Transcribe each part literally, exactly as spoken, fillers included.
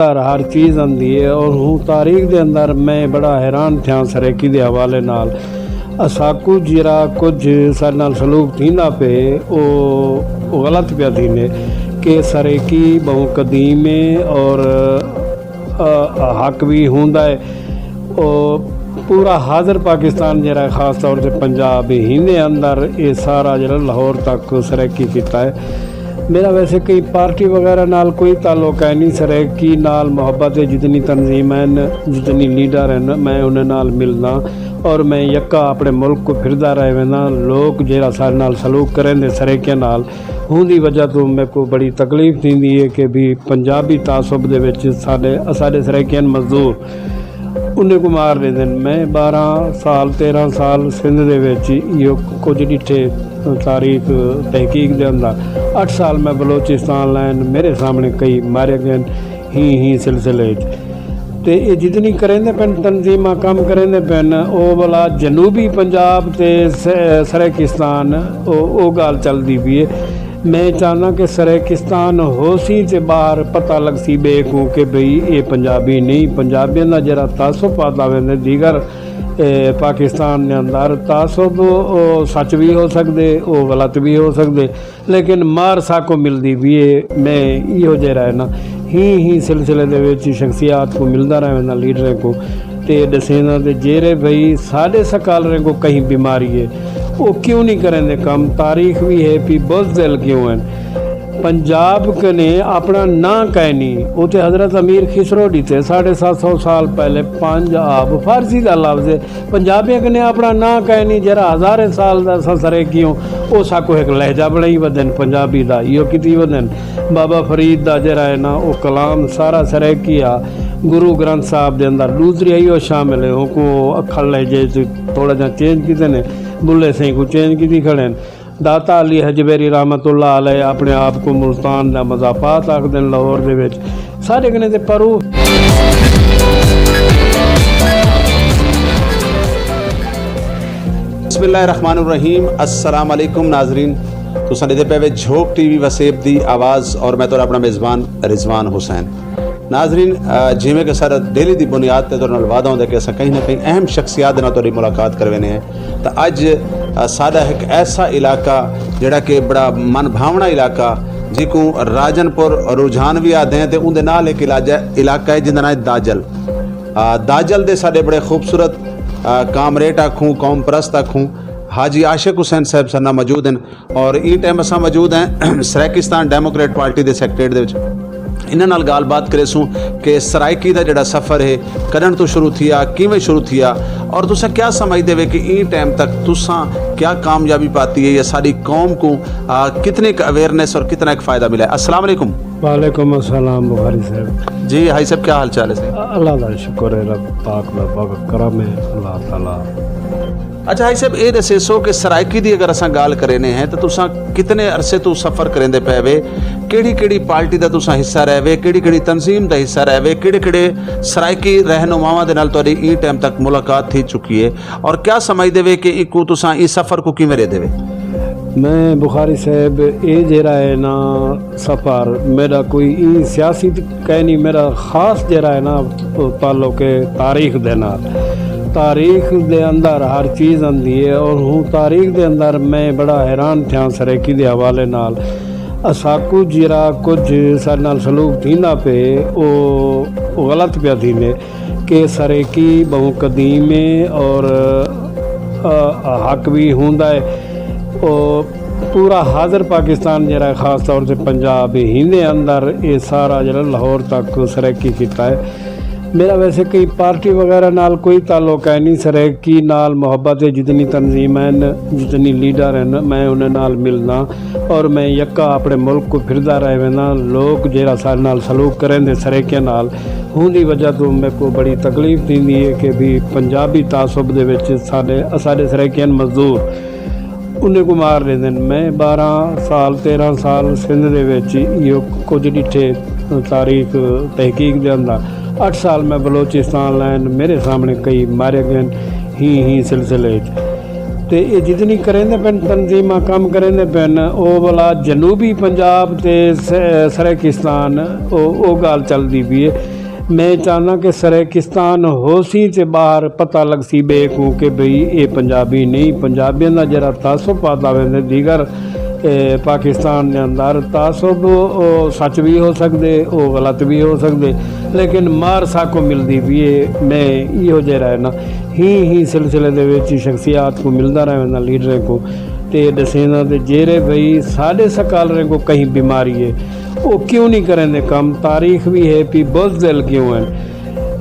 ہر ہر چیز آندی ہے، اور ہوں تاریخ دے اندر میں بڑا حیران تھیاں سرائیکی دے حوالے نال۔ اساکو جیرا کچھ سارے نال سلوک تھیندا پے، او او غلط پیا تھیندے کہ سرائیکی بہوں قدیم ہے اور آ، آ، حق بھی ہوندا ہے۔ او پورا حاضر پاکستان جیرا ہے، خاص طور تے پنجاب ہی، ہیندے اندر اے سارا جیرا لاہور تک سرائیکی کیتا ہے۔ میرا ویسے کہیں پارٹی وغیرہ نال کوئی تعلق ہے نہیں، سرائیکی نال محبت ہے، جتنی تنظیم ہیں، جتنی لیڈر ہیں، میں انہیں نال ملنا اور میں یکا اپنے ملک کو پھردا رہ وینا۔ لوگ جیرا سارے نال سلوک کریں دے سرائیکیاں نال، ہوندی وجہ توں میکوں بڑی تکلیف تھیندی ہے کہ بھی پنجابی تعصب دے وچ ساڈے اساڈے سرائیکین مزدور انہیں کو مار ڈیندن۔ میں بارہ سال، تیرہ سال سندھ دے وچ ایہو کچھ ڈٹھے، تاریخ، تحقیق دے اندر۔ اٹھ سال میں بلوچستان لائن، میرے سامنے کئی مارے گئے، ہی ہی سلسلے وچ۔ تے اے جتنی کریندے پن، تنظیماں کم کریندے پن، او ولا جنوبی پنجاب تے س-، سرائیکستان، او، او گال چلدی پی ہے۔ میں چاہنا کہ سرائیکستان ہوسی تے باہر پتہ لگسی بے کو کہ بھئی اے پنجابی نہیں، پنجابیاں دا جڑا تعصب پاتا ویندے دیگر، اے، پاکستان دے اندر تعصب او سچ بھی ہو سکدے، او غلط بھی ہو سکدے۔ لیکن مار ساکوں ملدی وی ہے۔ میں ایہو جیہڑا ہے نا، ہی ہی سلسلے دے وچ شخصیات کو ملدا رہ ویندا، لیڈریں کو، تے ڈسیندا تے جیرے بھئی ساڈے سکالریں کو کہیں بیماری ہے، او کیوں نہیں کریندے کم؟ تاریخ بھی ہے پی، بزدل کیوں ہیں؟ پنجاب کنے اپنا ناں کائنی، او تے حضرت امیر خسرو ڈیتے ساڑھے سات سو سال پہلے پنج آب فارسی دا لفظ ہے۔ پنجابیاں کنے اپنا ناں کائنی، جیرا ہزاریں سال دا اساں سرائیکی ہوں، او ساکوں ہک لہجہ بنڑائی ودن پنجابی دا، ایہو کیتی ودن۔ بابا فرید دا جیرا ہے نا، او کلام سارا سرائیکی آ۔ گرو گرنتھ صاحب دے اندر ڈوسری ایہو شامل ہے، ہوکوں او اکھل لہجے چ تھوڑا جیہا چینج کیتے نے، بلھے سئیں کوں چینج کیتی کھڑے ہن۔ داتا علی حجویری رحمت اللہ علیہ اپنے آپ کو ملتان دا مضافات آکھدن، لاہور دے وچ ساڈے کنے تے پرو۔ بسم اللہ الرحمن الرحیم۔ السلام علیکم ناظرین، تساں ڈیدے پے وے جھوک ٹی وی وسیب دی آواز اور میں تہاڈا اپنا میزبان رضوان حسین۔ ناظرین، آ، جیویں کہ سارا ڈیلی دی بنیاد تے تہاڈے نال وعدہ ہوندا ہے کہ اساں کہیں نہ کہیں اہم شخصیات دے نال تہاڈی ملاقات کروینے ہیں، تاں اج، آ، ساڈا ہک ایسا علاقہ جڑا کہ بڑا من بھاونا علاقہ، جیکوں راجن پور رجحان وی آدھے ہیں، تے اوندے نال ہک علاجہ، علاقہ ہے جیندا ناں ہے داجل۔ آ، داجل دے ساڈے بڑے خوبصورت، آ، کامریڈ آکھوں، قوم پرست آکھوں، حاجی عاشق حسین صاحب ساڈے نال موجود ہیں۔ اور ایں ٹائم اساں موجود ہیں سرائیکستان ڈیموکریٹ پارٹی دے سیکرٹریٹ دے وچ۔ انہاں نال گال بات کریسوں کہ سرائیکی دا جڑا سفر ہے، کڈن تو شروع تھیا، کیویں شروع تھیا، اور تساں کیا سمجھدے وے کہ ایں ٹائم تک تساں کیا کامیابی پاتی ہے یا ساری قوم کو، آ، کتنے ایک اویئرنیس اور کتنا ایک فائدہ ملا ہے؟ السلام علیکم۔ وعلیکم السلام بخاری صاحب۔ جی حاجی صاحب، کیا حال چال ہے سر؟ اللہ دا شکر ہے، رب پاک دا بہت کرم ہے، اللہ تعالیٰ۔ اچھا حاجی صاحب، اے دسیسو کہ سرائیکی دی اگر اساں گال کرینے ہیں تو تساں کتنے عرصے تو سفر کریندے پے وے، کیڑی کیڑی پارٹی دا تساں حصہ رہ وے، کیڑی کیڑی تنظیم دا حصہ رہ وے، کیڑے کیڑے سرائیکی رہنماواں دے نال تہاڈی ایں ٹائم تک ملاقات تھی چکی ہے، اور کیا سمجھدے وے کہ ایکوں تساں ایں سفر کو کیویں ریدے وے؟ میں بخاری صاحب، اے جیرا ہے نا سفر، میرا کوئی ایں سیاسی کائنی، میرا خاص جیرا ہے نا تعلق ہے تاریخ دے نال۔ تاریخ دے اندر ہر چیز آندی ہے، اور ہوں تاریخ دے اندر میں بڑا حیران تھیاں سرائیکی دے حوالے نال۔ اساکو جیرا کچھ ساڈے نال سلوک تھیندا پے، او، او غلط پیا تھیندے کہ سرائیکی بہوں قدیم ہے اور، آ، آ، حق بھی ہوندا ہے۔ او پورا حاضر پاکستان جیرا ہے، خاص طور تے پنجاب ہیندے اندر اے سارا جیرا لاہور تک سرائیکی کیتا ہے۔ میرا ویسے کہیں پارٹی وغیرہ نال کوئی تعلق ہے نہیں، سرائیکی نال محبت ہے، جتنی تنظیم ہیں، جتنی لیڈر ہیں، میں انہیں نال ملنا اور میں یکا اپنے ملک کو پھردا رہ وینا۔ لوگ جیرا سارے نال سلوک کریں دے سرائیکیاں نال، ہوندی وجہ تو میرے کو بڑی تکلیف تھیندی ہے کہ بھی پنجابی تعصب دے وچ ساڈے، ساڈے سرائیکین مزدور انہیں کو مار ڈیندن۔ میں بارہ سال، تیرہ سال سندھ دے وچ ایہو کچھ ڈٹھے، تاریخ، تحقیق دے اندر۔ اٹھ سال میں بلوچستان لائن، میرے سامنے کئی مارے گئے ہی ہی سلسلے وچ۔ تے اے جتنی کریندے پن، تنظیماں کم کریندے پن، او ولا جنوبی پنجاب تے س-، سرائیکستان، او او ڳالھ چلدی پئی ہے۔ میں چاہنداں کہ سرائیکستان ہوسی تے ٻاہر پتہ لڳسی ٻئے کوں کہ بھئی اے پنجابی نہیں۔ پنجابیاں دا جیڑھا تعصب پاتا ویندے دیگر، اے، پاکستان دے اندر تعصب، او سچ وی ہو سڳدے، او غلط وی ہو سڳدے، لیکن مار ساکوں ملدی پئی ہے۔ میں ایہو جیڑھا ہے نا، ہی ہی سلسلے دے وچ شخصیات کوں ملدا رہ وینداں، لیڈریں کوں، تے ݙسینداں تے جیڑھے بھئی ساݙے سکالریں کوں کہیں بیماری ہے، او کیوں نہیں کریندے کم؟ تاریخ وی ہے پئی، بزدل کیوں ہن؟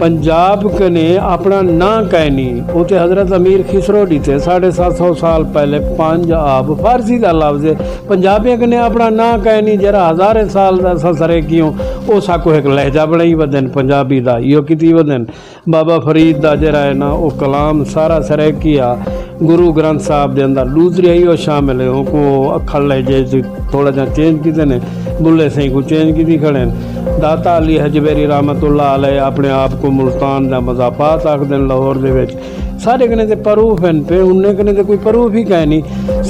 پنجاب کنے اپݨا ناں کائنی، اتے حضرت امیر خسرو ݙتے ساڑھے ست سو سال پہلے پنج آب، فارسی دا لفظ ہے۔ پنجابیاں کنے اپݨا ناں کائنی، جیڑھا ہزاریں سال دا اساں سرائیکی ہوں، او ساکوں ہک لہجہ بݨائی ودن پنجابی دا، ایہو کیتی ودن۔ بابا فرید دا جیڑھا ہے نا، او کلام سارا سرائیکی آ۔ گرو گرنتھ صاحب دے اندر لوزریائی او شامل ہے، اونکوں او اکھر لہجے اچ تھوڑا جیہاں چینج کیتے نے، بلھے سئیں کوں چینج کیتی کھڑے ہن۔ داتا علی ہجویری رحمت اللہ علیہ اپݨے آپ کوں ملتان دا مضافات آکھدن لاہور دے وچ۔ ساݙے کنے تے پروف ہن پئے، انہیں کنے تے کوئی پروف ہی کائنی۔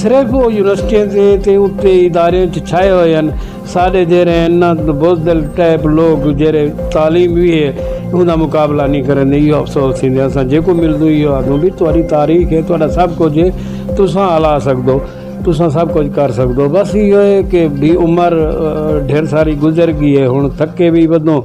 صرف او یونیورسٹیاں تے، تے اتے اداریاں اچ چھائے ہوئے ہن۔ ساݙے جیڑھے انہاں بزدل ٹائپ لوگ جیڑھے تعلیم وی ہے، اوندا مقابلہ نہیں کریندے۔ ایہو افسوس تھیندے۔ اساں جیکوں ملدوں ایہو آکھدوں بھئی تہاݙی تاریخ ہے، تہاݙا سب کجھ ہے، تساں ہلا سڳدو، تساں سب کجھ کر سڳدو۔ بس ایہو ہے کہ بھئی عمر، اے، ڈھیر ساری گزر ڳئی ہے، ہݨ تھکے وی ودوں۔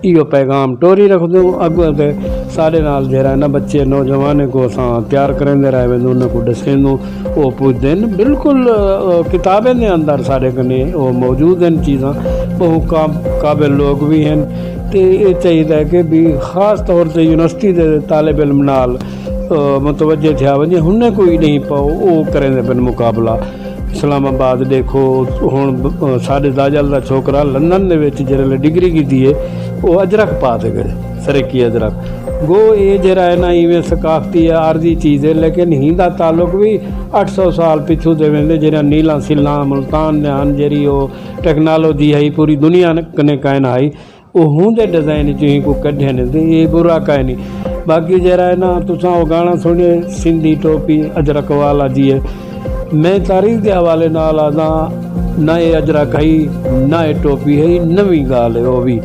ایہو پیغام ٹوری رکھدوں۔ اڳوں تے ساݙے نال جیڑھا ہے نا بچے نوجوانیں کوں اساں تیار کریندے رہ ویندوں، انہاں کوں ݙسیندوں، او پُڄدن۔ بالکل، اے، کتابیں دے اندر ساݙے کنے او موجود ہن چیزاں، ٻہوں قاب-، قابل لوگ وی ہن۔ تے اے چاہیدا ہے کہ بھی خاص طور تے یونیورسٹی دے طالب علم نال، اے، متوجہ تھیا ونڄے، ہنیں کوئی نہیں پاؤ، او کریندے پن مقابلہ۔ اسلام آباد ݙیکھو، ہݨ ب-، ساݙے داجل دا چھوکرا لندن دے وچ جیڑھے ویلے ڈگری کیتی ہے، او اجرک پا تے ڳئے، سرائیکی اجرک۔ گو اے جیڑھا ہے نا، ایویں ثقافتی ہے، عارضی چیز ہے، لیکن ہیندا تعلق وی اٹھ سو سال پچھوں تے ویندے، جیڑھیاں نیلاں سلھاں ملتان دے ہن، جیڑھی او ٹیکنالوجی ہئی، پوری دنیا کنے کائنا ہئی۔ او ہوندے ڈیزائن اچوں ہی کوں کڈھے نے، تے اے برا کائے نی۔ باقی جیڑھا ہے نا، تساں او گانا سݨیے، سندھی ٹوپی اجرک والا جی ہے۔ میں تاریخ دے حوالے نال آہداں، نہ اے اجرک ہئی، نہ اے ٹوپی ہئی، نویں ڳالھ ہے او وی۔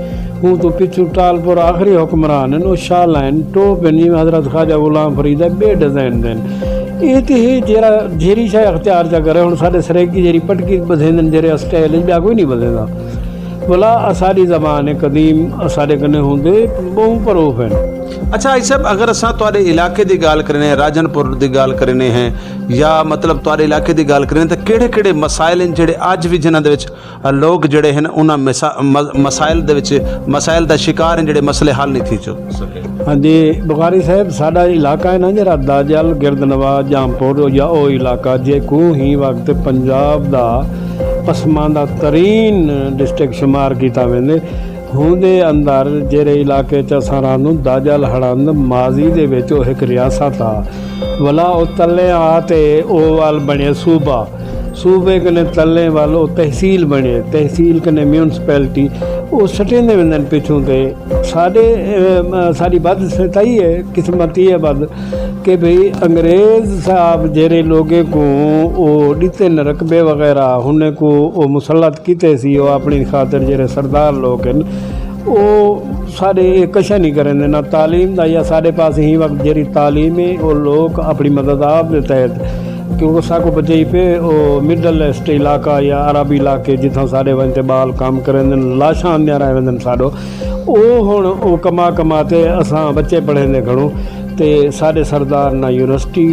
اوں توں پچھوں ٹالپور آخری حکمران ہن، او شاہ لائن ٹوپ ہن، جیویں حضرت خواجہ غلام فرید ہے، ٻئے ڈیزائن دے ہن۔ اے تے ہے جیڑھا، جیڑھی شے اختیار چا کرے، ہݨ ساݙے سرائیکی جیڑھی پٹکی ٻدھیندن، جیڑھے اسٹائل اچ، ٻیا کوئی نہیں ٻدھیندا۔ ولا اساݙی زبان قدیم اساݙے کنے ہوندے ٻہوں پروف ہن۔ اچھا حاجی صاحب، اگر اساں تہاݙے علاقے دی ڳالھ کرینے ہیں، راجن پور دی ڳالھ کرینے ہیں، یا مطلب تہاݙے علاقے دی ڳالھ کرینے، تاں کیڑھے کیڑھے مسائل ہن جیڑھے اڄ وی جنہاں دے وچ لوگ جیڑھے ہن انہاں مسا-، م-، مسائل دے وچ، مسائل دا شکار ہن، جیڑھے مسئلے حل نہیں تھی چک سکے؟ ہاں جی، بخاری صاحب، ساݙا علاقہ ہے نا جیڑھا داجل، گردنواز، جامپور یا او علاقہ جیکوں ہی وقت پنجاب دا پسماندہ ترین ڈسٹرکٹ شمار کیتا ویندے، ہوندے اندر جیڑھے علاقے اچ اساں رہندوں، داجل ہڑند ماضی دے وچ او ہک ریاست ہا، ولا او تلے آ تے او ول بݨے صوبہ، صوبے کنے تلے ول او تحصیل بݨے، تحصیل کنے میونسپلٹی، او سٹیندے ویندن پچھوں تے۔ ساݙے، اے، ساݙی بد ستائی ہے، قسمتی ہے بد، کہ بھئی انگریز صاحب جیڑھے لوگیں کوں او ݙتے ن رقبے وغیرہ، ہنیں کوں او مسلط کیتے سی، او اپݨی خاطر جیڑھے سردار لوگ ہن، او ساݙے اے کشا نہیں کریندے، نہ تعلیم دا، یا ساݙے پاس ہی وقت جیڑھی تعلیم ہے، او لوگ اپݨی مدد آپ دے تحت، کیونکہ ساکوں بچائی پئے، او مڈل ایسٹ علاقہ یا عرب علاقے جتھاں ساݙے ونڄ تے ٻال کم کریندن، لاشاں آندیاں رہ ویندن ساݙو۔ او ہݨ او کما کما تے اساں بچے پڑھیندے کھڑوں تے ساݙے سردار نہ یونیورسٹی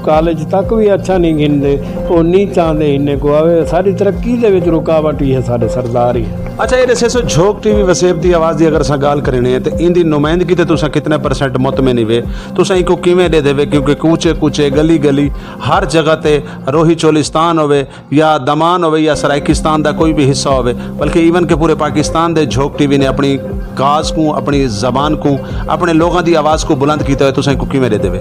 کالج تک وی اچھا نہیں گھندے، او نہیں چاہندے ہنے کو آوے۔ ساݙی ترقی دے وچ رکاوٹ وی ہے ساݙے سردار ہی۔ اچھا، اے ݙسیسو، جھوک ٹی وی وسیب دی آواز دی اگر اساں ڳالھ کرینے ہیں تے ایندی نمائندگی تے تساں کتنے پرسنٹ مطمئن ہیوے؟ تساں اینکوں کیویں ݙیدھے وے؟ کیونکہ کوچے کوچے، گلی گلی، ہر جگہ تے روہی چولستان ہووے، یا دمان ہووے یا سرائیکستان دا کوئی بھی حصہ ہووے، بلکہ ایون کہ پورے پاکستان دے جھوک ٹی وی نے اپݨی کاز کوں، اپݨی زبان کوں، اپݨے لوگاں دی آواز کوں بلند کیتا ہوئے، تساں کوں کیویں ݙیدھے وے؟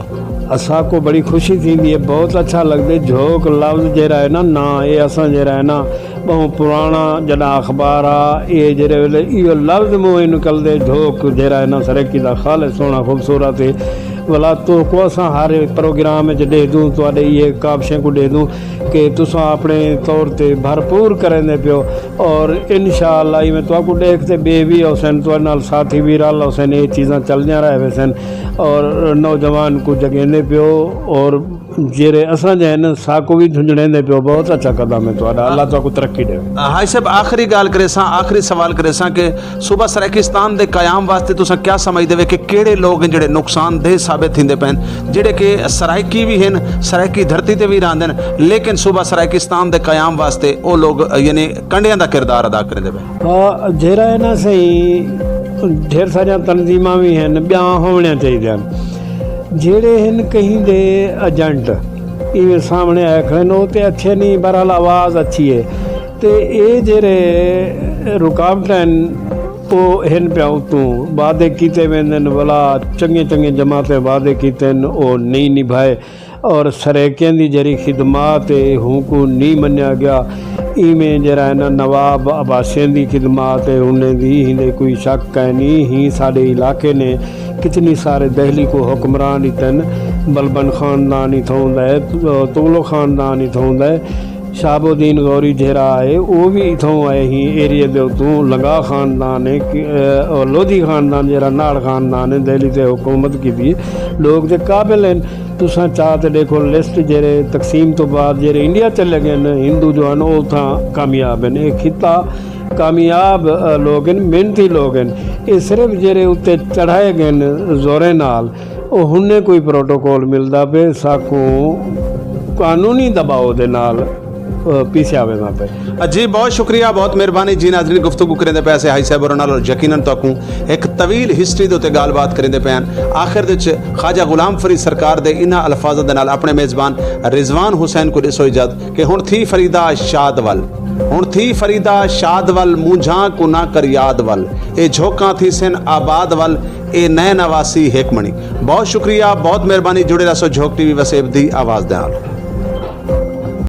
اساکوں بڑی خوشی تھیندی ہے، بہت اچھا لڳدے۔ جھوک لفظ جیڑھا ہے نا، ناں اے اساں جیڑھا ہے نا، ٻہوں پراݨا جݙاں اخبار آ، اے جیڑھے ویلے ایہو لفظ منہ نکلدے، جھوک جیڑھا ہے نا، سرائیکی دا خالص سوہݨا خوبصورت ہے۔ ولا تہاکوں اساں ہر پروگرام وچ ݙیہدوں، تہاݙے ایہے کاوشیں کوں ݙیہدوں کہ تساں اپݨے طور تے بھرپور کریندے پیو، اور انشاءاللہ ایویں تہاکوں ݙیکھ تے ٻئے وی ہوسن، تہاݙے نال ساتھی وی رل ہوسن، اے چیزاں چلدیاں رہ ویسن، اور نوجوان کوں جڳیندے پیو، اور جیڑھے اساں جئے ہن ساکوں وی جھنجھڑیندے پیو، بہت اچھا قدم ہے تہاݙا، اللہ تہاکوں ترقی ݙیوے۔ ہاں، ہاں صاحب، آخری ڳالھ کریساں، آخری سوال کریساں کہ صوبہ سرائیکستان دے قیام واسطے تساں کیا سمجھدے وے کہ کیڑھے لوگ ہن جیڑھے نقصان دہ ثابت تھیندے پئن، جیڑھے کہ سرائیکی وی ہن، سرائیکی دھرتی تے وی رہندے ہن، لیکن صوبہ سرائیکستان دے قیام واسطے او لوگ، یعنی، کنڈیاں دا کردار ادا کریندے پئن؟ آ، جیڑھا ہے نا سئیں، ڈھیر ساریاں تنظیماں وی ہن، ٻیاں ہووݨیاں چاہیدیاں ہن۔ جیڑھے ہن کہیں دے ایجنٹ، ایویں سامݨے آئے کھڑے ہن، او تے اچھے نہیں، بہرحال آواز اچھی ہے۔ تے اے جیڑھے رکاوٹاں ہن، او ہن پیا اتوں وعدے کیتے ویندن، ولا چنڳے چنڳے جماعتیں وعدے کیتے ہن، او نہیں نبھائے۔ اور سرائیکیاں دی جیڑھی خدمات ہے، ہونکوں نہیں منیا ڳیا۔ ایویں جیڑھا ہے نا، نواب عباسیاں دی خدمات ہے، انہیں دی ہیندے کوئی شک کائنی۔ ہی ساݙے علاقے نے کتنی سارے دہلی کوں حکمران ݙتن۔ بلبن خاندان اتھوں دا ہے، تغلق خاندان اتھوں دا ہے، شہاب الدین غوری جیڑھا ہے، او وی اتھوں آئے ہی ایریے دے اتوں۔ لنگاہ خاندان ہے کہ، اے، اور لودھی خاندان جیڑھا ناڑ خاندان ہے، دہلی تے حکومت کیتی۔ لوگ تے قابل ہن۔ تساں چا تے ݙیکھو لسٹ، جیڑھے تقسیم توں بعد جیڑھے انڈیا چلے ڳئے ہن، ہندو جو ہن، او اتھاں کامیاب ہن۔ اے خطہ کامیاب، اے، لوگ ہن، محنتی لوگ ہن۔ اے صرف جیڑھے اتے چڑھائے ڳئے ہن زوریں نال، او ہنے کوئی پروٹوکول ملدا پئے ساکوں قانونی دباؤ دے نال، اے، پیسیا ویندا پئے۔ جی، بہت شکریہ، بہت مہربانی۔ جی ناظرین، گفتگو کریندے پئے سے حاجی صاحب ہوراں نال، اور یقیناً تہاکوں ہک طویل ہسٹری دے اتے ڳالھ بات کریندے پئے ہن۔ آخر دے وچ خواجہ غلام فرید سرکار دے انہاں الفاظاں دے نال اپݨے میزبان رضوان حسین کوں ݙیسو اجازت کہ ہݨ تھی فریدا شاد ول، ہݨ تھی فریدا شاد ول، مونجھاں کوں نہ کر یاد ول، اے جھوکاں تھیسن آباد ول، اے نئے نواسی ہک مݨی۔ بہت شکریہ، بہت مہربانی، جڑے رہسو جھوک ٹی وی وسیب دی آواز دے نال۔